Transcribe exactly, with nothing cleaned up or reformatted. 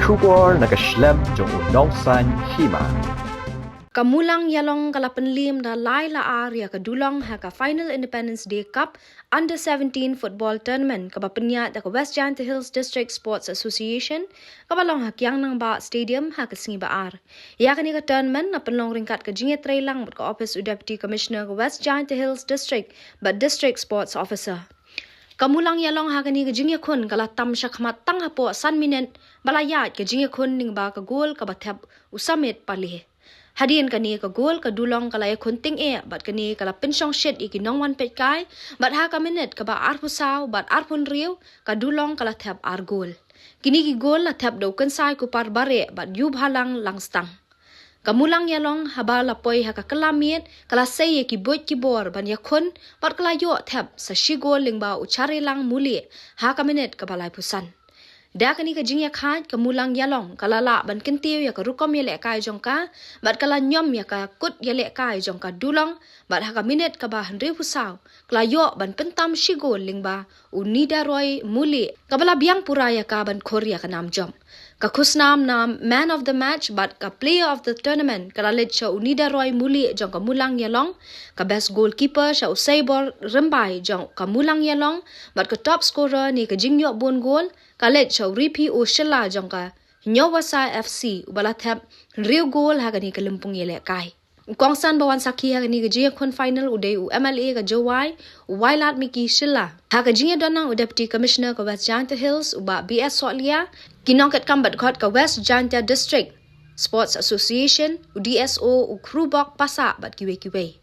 Khubor na ka shlem jong u Nongsaiñ Hima. Ka Mulang Ïalong ka la pynliem da lai la ar ïa ka dulong ha ka Final Independence Day Cup Under seventeen Football Tournament kaba pynïaid da ka West Jaintia Hills District Sports Association, kaba long ha Kiang Nangbah Stadium ha ka sngi ba ar. Ïa kane ka tournament la pynlong ryngkat ka jingïatreilang bad ka ophis u Deputy Commissioner ka West Jaintia Hills District bad District Sports Officer. Ka Mulang Ïalong ha kane ka jingïakhun ka la tam shakhmat tang hapoh san minit, ba la ïaid ka jingïakhun lyngba ka gol kaba thep u Samit Pale. Hadien kane ka gol, ka dulong ka la ïakhun tyngeh bad kane ka la pynshongshit ïa ki nongwan peitkai, bad ha ka minit kaba arphew saw bad arphew hynriew, ka dulong ka la thep ar gol. Kine ki gol la thep da u Kynsai Kupar Bareh bad Ïubhalang Langstang. Ka Mulang Ïalong haba la poi ha ka kylla miet, ka la sei ïa ki buit ki bor ban ïakhun, bad ka la ïoh thep sa shi gol lyngba u Charilang Mulieh ha ka minit kaba laiphew san. Da kane ka jingïakhaid, ka Mulang Ïalong ka la lah ban kyntiew ïa ka rukom ïalehkai jong ka, bad ka la ñiom ïa ka kut ïalehkai jong ka dulong, bad ha ka minit kaba hynriewphew saw, ka la ïoh ban pyntam shi gol lyngba u Nidaroy Mulieh, kaba la biang pura ïa ka ban khur ïa ka nam jop. Ka khusnam na Man of the Match bad ka Player of the Tournament ka la leit sha u Nidaroy Mulieh jong ka Mulang Ïalong, ka Best Goalkeeper sha u Seibor Rymbai jong ka Mulang Ïalong, bad ka Top Scorer ne ka jingïoh bun gol ka leit sha u Ripi O Shylla jong ka Hynñiewwasai F C, uba la thep hynriew gol ha kane ka lympung ïalehkai. U kongsan ba wan sakhi ha kane ka jingïakhun final u dei u M L A ka Jowai, u Wailadmiki Shylla. Ha ka jingïadon lang u Deputy Commissioner ka West Jaintia Hills, u Bah B S Sohliya, ki nongkitkam bad khot ka West Jaintia District Sports Association, u D S O, u Khrubok Passah bad kiwei kiwei.